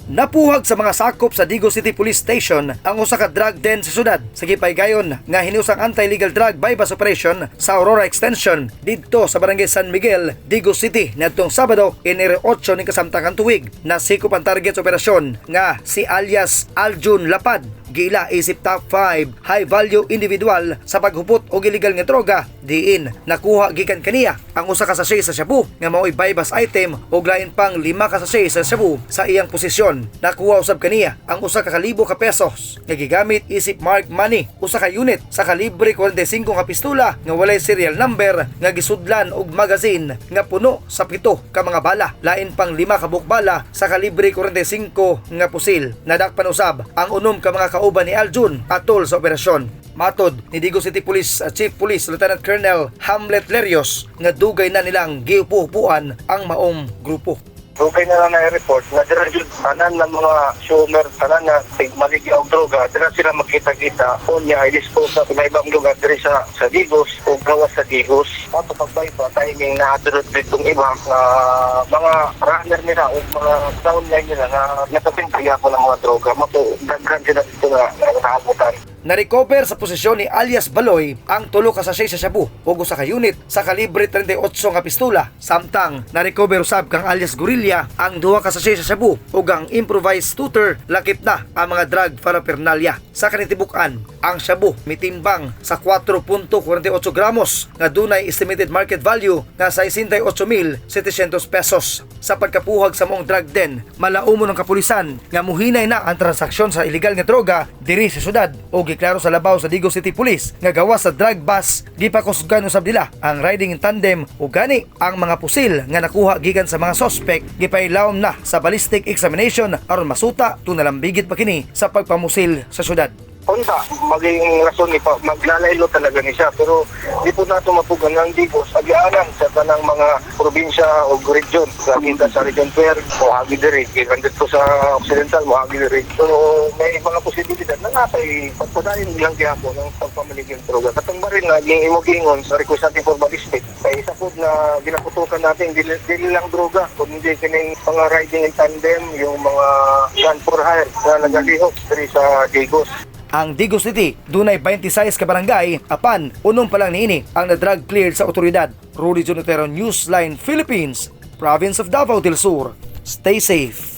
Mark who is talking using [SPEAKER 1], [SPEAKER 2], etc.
[SPEAKER 1] Napuhag sa mga sakop sa Digos City Police Station ang usa ka drug den sa syudad sa gipaygayon nga hinusang anti-illegal drug buy-bust operation sa Aurora Extension didto sa Barangay San Miguel, Digos City niadtong Sabado, Enero 8 ning kasamtangan tuig. Nasikop ang target sa operasyon nga si alias Aljun Lapad, giila isip top 5 high value individual sa paghupot og illegal nga droga, diin nakuha gikan kaniya ang usa ka sachet sa shabu nga mao'y buy-bust item ug lain pang 5 ka sachet sa shabu sa iyang posisyon. Nakuha usab kaniya ang 1,000 ka pesos nga gigamit isip mark money, usa ka unit sa kalibre 45 ka pistola nga walay serial number nga gisudlan og magazine nga puno sa 7 ka mga bala, lain pang 5 ka bala sa kalibre 45 nga pusil. Nadakpan usab ang 6 ka mga kauban ni Aljun atol sa operasyon. Matod ni Digos City Police Chief Police Lieutenant Colonel Hamlet Lerios nga dugay na nilang giupo-upuan ang maong grupo.
[SPEAKER 2] Okay na lang na-report na dira jud tanan ng mga consumer, tanan na tigmaligya og droga, dira sila magkita-kita. Unya i-dispose sa ibang lugar diri sa Digos o gawas sa Digos. Ato pagbay pa timing na adurot ditong iba nga mga runner nila o mga downline nila na nakapintaya ko ng mga droga. Mato daghan sila dito na naabutan.
[SPEAKER 1] Na-recover sa posisyon ni alias Baloy ang 3 ka sachet sa shabu ug usa ka unit sa kalibre 38 nga pistola. Samtang na-recover usab kang alias Gorilla ang 2 ka sachet sa shabu ug ang improvised shooter, lakip na ang mga drug paraphernalia. Sa kanitibuk-an, ang shabu mitimbang sa 4.48 gramos nga dunay estimated market value nga 68,700 pesos. Sa pagkapuhag sa maong drug den, malaumon ang kapulisan nga muhinay na ang transaksyon sa illegal nga droga diri sa syudad o giklaro sa labaw sa Digos City Police nga gawas sa drug bust, gipakusgan usab nila ang riding in tandem ug gani ang mga pusil nga nakuha gikan sa mga suspect gipailawom na sa ballistic examination aron masuta kung nalambigit pa kini sa pagpamusil sa syudad.
[SPEAKER 2] Unta maging rason ni pa maglalaylo talaga ni siya, pero di po nato mapugan ng Digos agianan sa tanang mga probinsya o region. Sa kita sa Region 12 moagi diri, gikan dito sa Occidental moagi diri. So may mga posibilidad na natay pagpadayon lang gihapon ng pagpamaligya ng droga. Katong baril nga ging imo giingon sa request natin for ballistic, kay isa pod na ginaputukan natin, dili lang droga kundi kining mga riding in tandem, yung mga gun for hire na nagalihok diri sa Digos.
[SPEAKER 1] Ang Digos City dunay 26 ka barangay, apan 6 pa lang niini ang na-drug cleared sa otoridad. Rudy Junotero, Newsline Philippines, Province of Davao del Sur. Stay safe.